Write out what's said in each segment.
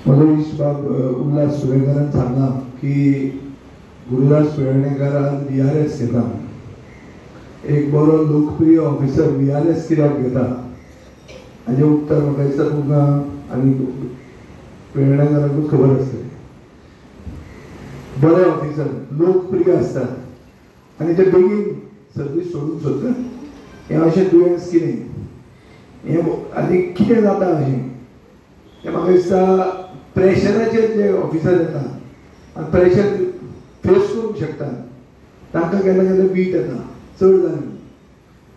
म्हजो इश्ट बाब उल्हास सुरेकरान सांगला की गुरुदास पिळर्णेकर आज VRS घेता. एक बरो लोकप्रिय ऑफिसर VRS कित्याक घेता हाजें उत्तर म्हाका दिसता तुमकां आनी पिळर्णेकराकूच खबर आसतली. बरे ऑफिसर लोकप्रिय आसतात आनी ते बेगीन सर्वीस सोडूंक सोदतात. हें अशें दुयेंस कितें हें आनी कितें जाता अशें तें म्हाका दिसता प्रेशराचेर जे ऑफिसर येता आनी प्रेशर फेस करूंक शकतात तांकां केन्ना केन्ना वीट येता चड जालें.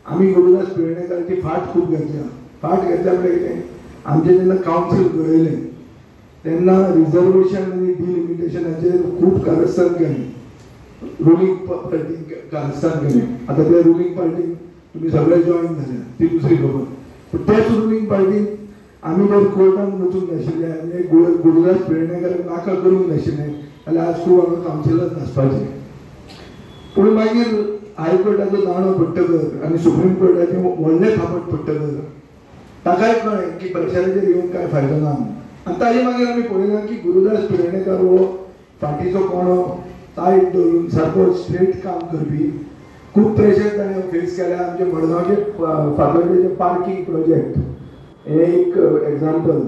आमी गुरुदास पिळर्णेकराची फाट खूब घेतल्या. फाट घेतल्या म्हळ्यार कितें, आमचें जेन्ना कावन्सील घडयलें तेन्ना रिजर्वेशन आनी डिलिमिटेशनाचेर खूब कारस्थान केलें. रुलींग पार्टीन कारस्थान केलें. आतां त्या रुलींग पार्टीन तुमी सगळे जॉयन जाल्या ती दुसरी खबर. पूण त्याच रुलींग पार्टीन आमी जर कोर्टान वचूंक नाशिल्ले आनी गुरुदास पिळर्णेकराक नाका करूंक नाशिल्लें जाल्यार आज खूब हांगा कावन्सिलर नासपाचें. पूण मागीर हायकोर्टाचो दांडो पडटकर आनी सुप्रीम कोर्टाचें व्हडलें थापट पडटकर ताकाय कळ्ळें की प्रेशराचेर येवन कांय फायदो ना. आनी ताजे मागीर आमी पळयलां की गुरुदास पिळर्णेकर हो फाटीचो कोणो टायट दवरून सारको स्ट्रेट काम करपी. खूब प्रेशर ताणें फेस केल्या. आमचे मडगांवचे फातर्डेचे पार्कींग प्रोजेक्ट हें एक एग्जाम्पल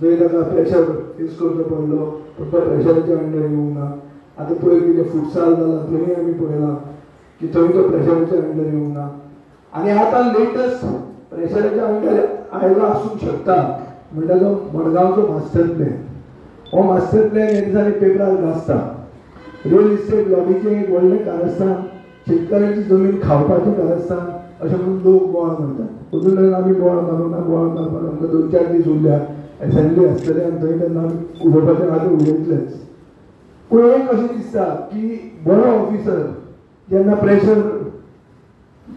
जंय ताका प्रेशर फेस करचो पडलो, पूण तो प्रेशराच्या अंडर येवंक ना. आतां पयर कितें फुटसाल जाला थंय आमी पळयलां की थंय तो प्रेशराच्या अंडर येवंक ना. आनी आतां लेटस्ट प्रेशराच्या अंडर आयलो आसूंक शकता म्हणटा तो मडगांवचो मास्टर प्लॅन. हो मास्टर प्लॅन हे दिसांनी पेपरार गाजता. रियल इस्टेट लॉबीचें एक व्हडलें कारस्थान, शेतकऱ्यांची जमीन खावपाचें कारस्थान अशें म्हणून लोक बोवाळ मारतात. अजून मेरेन आमी बोवाळ मारूंक ना. बोवाळ मारपाक आमकां 2-4 दीस उरल्या, एसेंब्ली आसतली आनी थंय तेन्ना आमी उलोवपाचें आतां उलयतलेच. पूण एक अशें दिसता की बरो ऑफिसर जेन्ना प्रेशर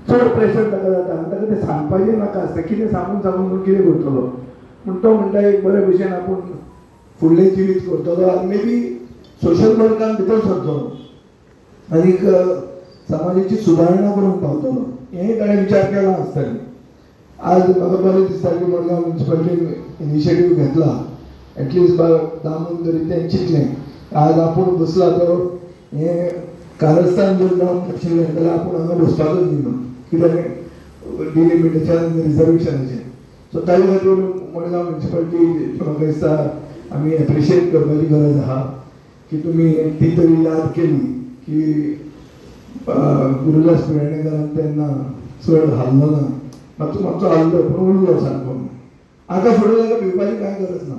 चड प्रेशर ताका जाता आनी ताका तें सांगपाचें नाका आसता, कितें सांगून सांगून म्हूण कितें करतलो, पूण तो म्हणटा एक बरे भशेन आपूण फुडलें जिवीत करतलो आनी मे बी सोशल वर्कान भितर सरतलो आनीक समाजाची सुदारणा करूंक पावतलो हें ताणें विचार केला आसतलें. आज म्हाका बरें दिसता की मडगांव म्युनिसिपालिटीन इनिशिएटीव घेतला, एटलिस्ट दामून तरी तें चिंतलें. आज आपूण बसला तो हें कारस्थान जर जावंक नाशिल्लें जाल्यार आपूण हांगा बसपाचोच न्ही म्हणून, कित्याक डिलिमिटेशन आनी रिजर्वेशनाचें. सो ताजे खातीर मडगांव म्युनिसिपालिटी म्हाका दिसता आमी एप्रिशिएट करपाची गरज आहा की तुमी ती तरी याद केली की गुरुदास पिळर्णेकरान तेन्ना चड हाल्लो ना, मातसो मातसो हाल्लो पूण उरलो सारको. आतां फुडें ताका भिवपाची कांय गरज ना,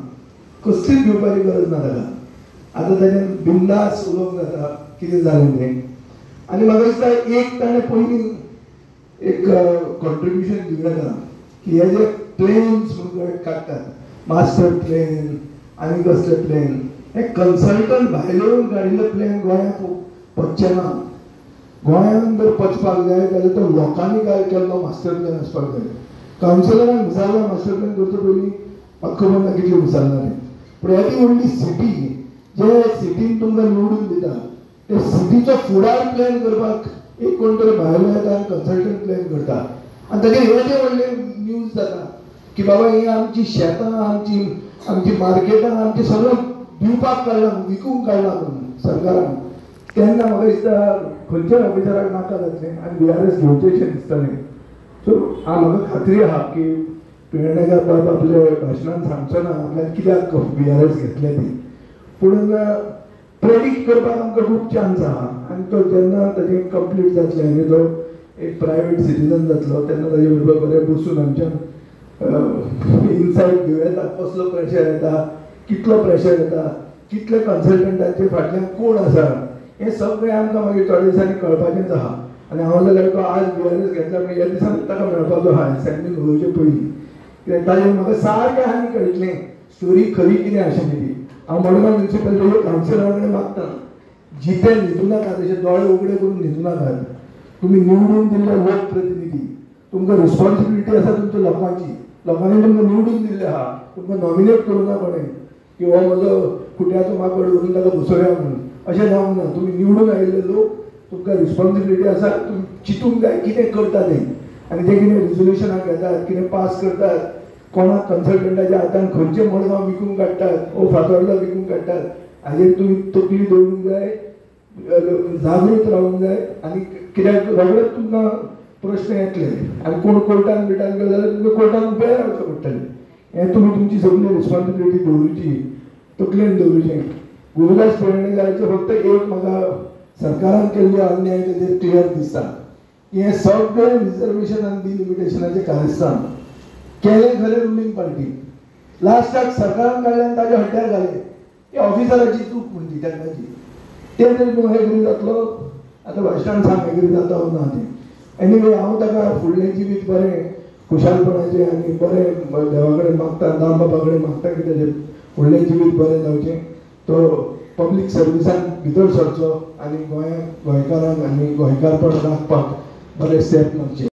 कसलीच भिवपाची गरज ना ताका. आतां ताणें बिंदास उलोवंक जाता कितें जालें तें. आनी म्हाका दिसता एक ताणें पयलीं एक कॉन्ट्रिब्युशन दिवं येता की हे जे प्लेन्स म्हणून काडटात, मास्टर प्लेन आनी कसले प्लेन, हे कन्सल्टंट भायले येवन काडिल्ले प्लेन गोंयांत पचचे ना. गोंयांत जर पचपाक जाय जाल्यार तो लोकांनी काय केल्लो मास्टर प्लॅन आसपाक जाय. कावन्सिलरान विचारला मास्टर प्लॅन करचे पयलीं म्हाका खबर ना कितले विचारला तें, पूण येदी व्हडली सिटी जे सिटीन तुमकां निवडून दिता ते सिटीचो फुडार प्लॅन करपाक एक कोण तरी भायलो येता आनी कन्सल्टंट प्लॅन करता आनी ताचेर येदे व्हडले न्यूज जाता की बाबा ही आमची शेतां, आमची आमची मार्केटां, आमचें सगळें दिवपाक काडलां, विकूंक काडलां म्हणून सरकारान. तेन्ना म्हाका दिसता खंयच्याय ऑफिसराक नाका जातलें आनी VRS घेवचें दिसतलें. सो म्हाका खात्री आहा की पिळर्णेकर बाब आपल्या भाशणान सांगचो ना आपल्यान कित्याक VRS घेतलें ती, पूण प्रेडिक्ट करपाक आमकां खूब चान्स आहा. आनी तो जेन्ना ताजें कंप्लीट जातलें आनी तो एक प्रायवेट सिटीजन जातलो तेन्ना ताजे बरोबर बरें बसून आमच्यान इनसायट घेवं येता, कसलो प्रेशर येता, कितलो प्रेशर येता, कितले कन्सल्टंटांचे फाटल्यान कोण आसा, हें सगळें आमकां मागीर थोड्या दिसांनी कळपाचेंच आहा. आनी हांव जाल्यार तो आज VRS घेतला म्हणजे ह्या दिसांनी ताका मेळपाचो आहा एसेंब्लीन उलोवचे पयलीं, कित्याक ताजें म्हाका सारकें आनी कळटलें स्टोरी खरी कितें आशिल्ली ती. हांव मडगांव म्युनिसिपालिटीच्या कावन्सिलरा कडेन मागता, जिते न्हिदूं नाकात, अशे दोळे उगडे करून न्हिदूं नाकात. तुमी निवडून दिल्ले लोकप्रतिनिधी, तुमकां रिस्पॉन्सिबिलिटी आसा तुमच्या लोकांची, लोकांनी तुमकां निवडून दिल्ले आहा, तुमकां नॉमिनेट करूं ना कोणें की हो म्हजो खुट्याचो माकड व्हरून ताका बसोवया म्हणून, अशें जावंक ना. तुमी निवडून आयिल्ले लोक, तुमकां रिस्पॉन्सिबिलिटी आसा, तुमी चिंतूंक जाय कितें करता तें आनी तें कितें रिजोल्युशनां घेतात, कितें पास करतात, कोणाक कन्सल्टंटाच्या हातान खंयचे मडगांव विकून काडटात ओ फातोर्डा विकून काडटात हाजेर तुमी तकली दवरूंक जाय, जागृत रावूंक जाय. आनी कित्याक रोखडेच तुमकां प्रश्न येतले आनी कोण कोर्टान बिटान गेलो जाल्यार तुमकां कोर्टान उबें रावचें पडटलें. हें तुमी तुमची सगळी रिस्पॉन्सिबिलिटी दवरूची, तकलेन दवरूचें. गुरुदास पिळर्णेकाराचें फक्त एक म्हाका सरकारान केल्ले अन्याय ताचेर क्लियर दिसता की हें सगळें रिजर्वेशन आनी डिलिमिटेशनाचें कारस्थान केलें खरें रुलींग पार्टी, लास्टाक सरकारान काडलें आनी ताज्या हड्ड्यार घालें. ती ऑफिसराची चूक म्हणटी तेन्नाची, तें तरी तूं एग्री जातलो? आतां भाशणान सांग एग्री जाता वो ना तें. एनीवे हांव ताका फुडलें जिवीत बरें खुशालपणाचें आनी बरें देवा कडेन मागता, दामबाबा कडेन मागता की ताजें फुडलें जिवीत बरें जावचें, तो पब्लीक सर्विसान भितर सरचो आनी गोंयांक, गोंयकारांक आनी गोंयकारपण राखपाक बरे स्टेप मारचे.